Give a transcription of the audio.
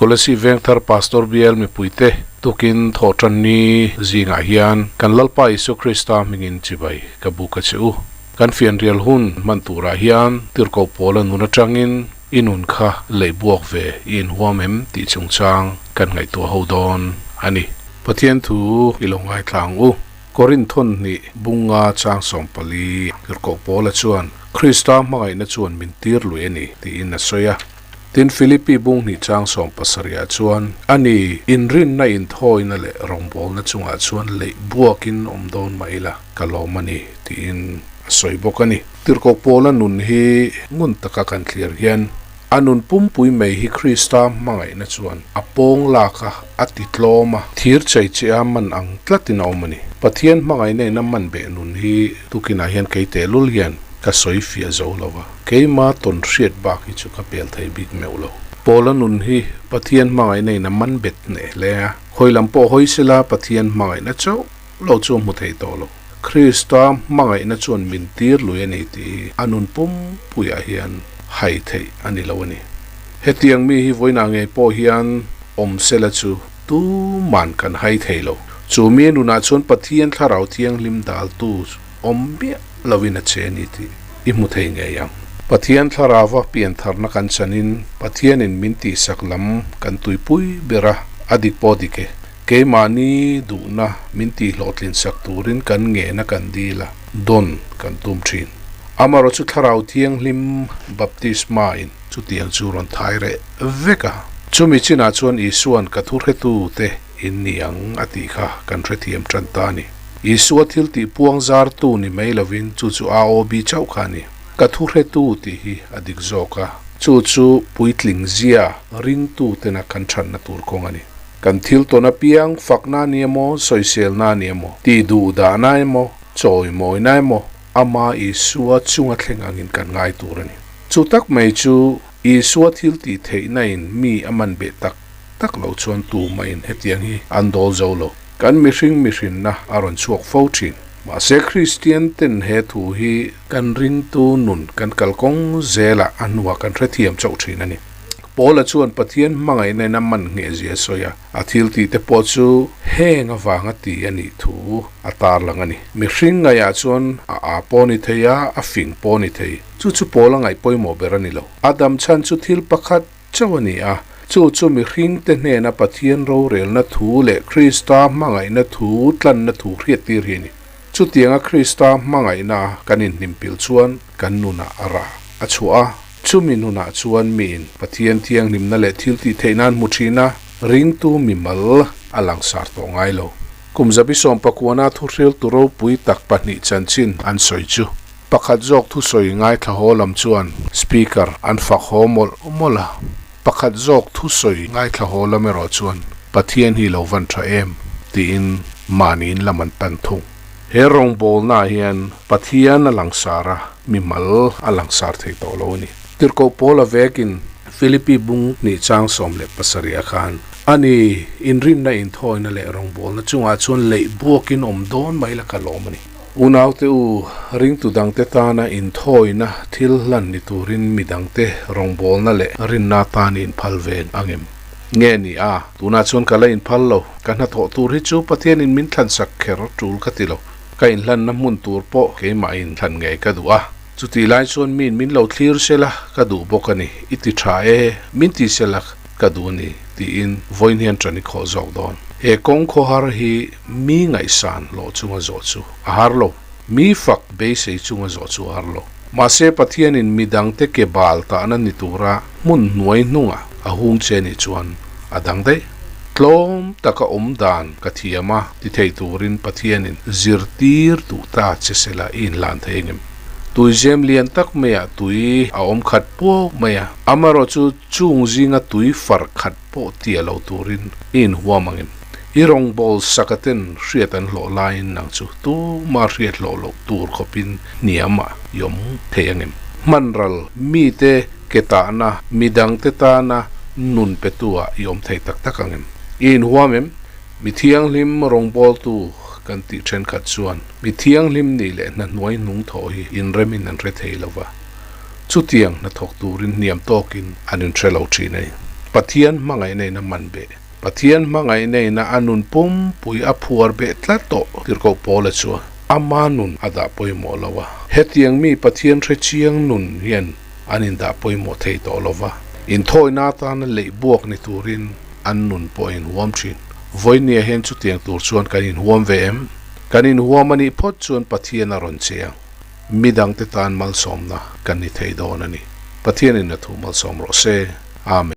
Kolasib Vengthar Pastor Bial mipuite tukin Thawhtanni zingah hian kan Lalpa Isua Krista hmingin chibai ka buk a che u. Kan fianrial hun hman turah hian tirhkoh pawla nun atangin i nun kha lei buak ve i inhuam em tih chungchang kan ngaihtuah ho dawn a ni. Pathian thu i lo ngaithla ang u. Korinth hnih bunga chang 14 tirhkoh pawla chuan Krista hmangaihna chuan min tir lui a ni tiin a sawi a. Tin, Philippi bung hnih chang 70 ah chuan, A ni, inrinna inthawina leh rawngbawlna chungah chuan leih buakin awm dawn mah ila, ka lawm a ni, tiin a sawi bawk a ni. Tirhkoh Paula nun hi ngun taka kan thlir hian, a nun pumpui mai hi Krista hmangaihna chuan a pawng lak a, a ti tlawm a, thir chei che a man ang tlatin a awm a ni. Pathian hmangaihna in a man beh nun hi tukinah hian kei tehlul hian ka sawi fiah zo lo va. Keima tawn hriat bak hi chu ka pel thei bik meuh lo. Paula nun hi Pathian hmangaihna in a man bet hneh hle a, hawi lam pawh hawi sela Pathian hmangaihna chauh lo chu a hmu thei tawh lo. Krista hmangaihna chuan min tir lui a ni tih hi a nun pumpuiah hian hai theih a ni lo a ni. Hetiang mi hi vawiinah ngei pawh hian awm sela chu tuman kan hai thei lo. Chu mi nunah chuan Pathian Thlarau Thianghlim daltu awm miah lovin a che a ni tih i hmu thei ngei ang. Pathian thlarauva piantharna kan chanin Pathianin min tihsak lam kan tuipui ber a, a dik pawh dik e. Keimahni duhna min tihhlawhtlinsak turin kan ngehna kan dil a, dawn kan tum thin. Amaherawhchu chu Thlarau Thianghlim baptisma in chutiang chu rawn thai reh vek a. Chumi chinah chuan Isua'n ka thuhretute in ni ang a tih kha kan hrethiam tan ta a ni. Isua thil tih puang zartu ni mai lovin chu chu AOB chauh kha a ni. Ka thu hretu tih hi a dik zawk a, chu chu puitling zia ringtu tena kan thatna tur kawng a ni. Kan thil tawn apiang fakna a ni emaw, sawiselna a ni emaw, tih duh dahna emaw, chawimawina emaw, ama Isua chunga thleng angin kan ngai tur a ni. Chu tak mai chu Isua thil tih theihna in mi a man beh tak tak loh chuan tumahin hetiang hi an dawl zo lo. Kan mihring mihrinna a rawn chhuak fo thin. Mahse Kristian ten he thu hi kan ringtu nun kan kalkawng zelah a hnuah kan hrethiam chauh thin a ni. Paula chuan Pathian hmangaihna in a man ngheh zia a sawi a, a thil tih te pawh chu heng avanga ti a nih thu a tarlang a ni. Mihring ngaihah chuan a a pawh ni thei a, a fing pawh ni thei. Chu chu Paula ngaih pawimawh ber a ni lo. A dam chhan chu thil pakhat chauh a ni a, chu chu mihringte hnena Pathian rorelna thu leh Krista hmangaihna thu tlanna thu hriattir hi a ni. Chutianga Krista hmangaihna kan inhnimpilh chuan kan nunah a ra a chhuah a, chumi nunah chuan miin Pathian thianghlimna leh thiltih theih nan hmu thin a, ringtu mimal a langsar tawh ngai lo. Kum zabi sawmpakuana thuhriltu ropui tak pahnih chanchin an sawi chu. Pakhat zawk thusawi ngaithla haw lam chuan speaker an fak haw mawlh mawlh a, pakhat zawk thusawi ngaithla haw lam erawh chuan Pathian hi lo van tha em tiin mahniin lam an tan thung. He rawngbawlnaah hian Pathian a langsar a, mimal a langsar thei tawh lo a ni. Tirhkoh Paula vekin Philippi bung hnih chang 17 ah khan, A ni, inrinna inthawina leh rawngbawlna chungah chuan leih buakin awm dawn mai la ka lawm a ni. Unaute u, ringtu dangte tana inthawina thil hlan ni turin mi dangte rawngbawlna leh rinna atan i inphal ve ang em? Nge ni a, tunah chuan ka la inphal lo. Ka hnathawh tur hi chu Pathianin min thlansak kher tul ka ti lo. Ka inhlanna hmun tur pawh keimah inhlan ngei ka duh a. Chutih lai chuan miin min lo thlir sela ka duh bawk a ni. I ti tha e, min ti sela ka duh a ni, tiin vawiin hian ṭan i khawh zawk dawn. He kawng khawhar hi mi ngaihsan hlawh chunga zawh chu a har lo. Mi fak beisei chunga zawh chu a har lo. Mahse Pathianin mi dangte ke bal tahna ni tura hmun hnuai hnunga a hung che nih chuan a dang daih. Tlawm taka awm dan ka thiam a ti thei turin Pathianin zirtir duh ta che sela i inhlan thei engem? Tuizem lian tak maiah tui a awm khat puau mai a, amaherawhchu chung zinga tui far khat pawh tia lo turin i inhuam angin i rawngbâwl sakaten hriat an hlawh laiin nang chu tuma hriat hlawh loh tur khawpin hniam a i awm thei angem? Hmanral mite ke tahna, midangte tana nun petu ah i awm thei tak tak angem? I inhuam em? Mi thianghlim rawngbâwltu kan tih thenkhat chuan mi thianghlim nih leh hna hnuai hnung thawh hi inremin an hre thei lo va. Chutiang hnathawk turin hniam tawkin an inhre lo thin a ni. Pathian hmangaihna in a man beh. Pathian hmangaihna in a nun pumpui a phuar beh tlat tawh Tirhkoh Paula chuan ama nun a dah pawimawh lo a. Hetiang mi Pathian hre chiang nun hian an indah pawimawh thei tawh lo va, inthawina atana leih buak ni turin an nun pawh a inhuam thin. Vawinia hian chutiang tur chuan kan inhuam ve em? Kan inhuam a nih phawt chuan Pathian a rawn che ang. Midangte tan malsawmna kan ni thei dawn a ni. Pathianin a thu malsawm rawh se. Amen.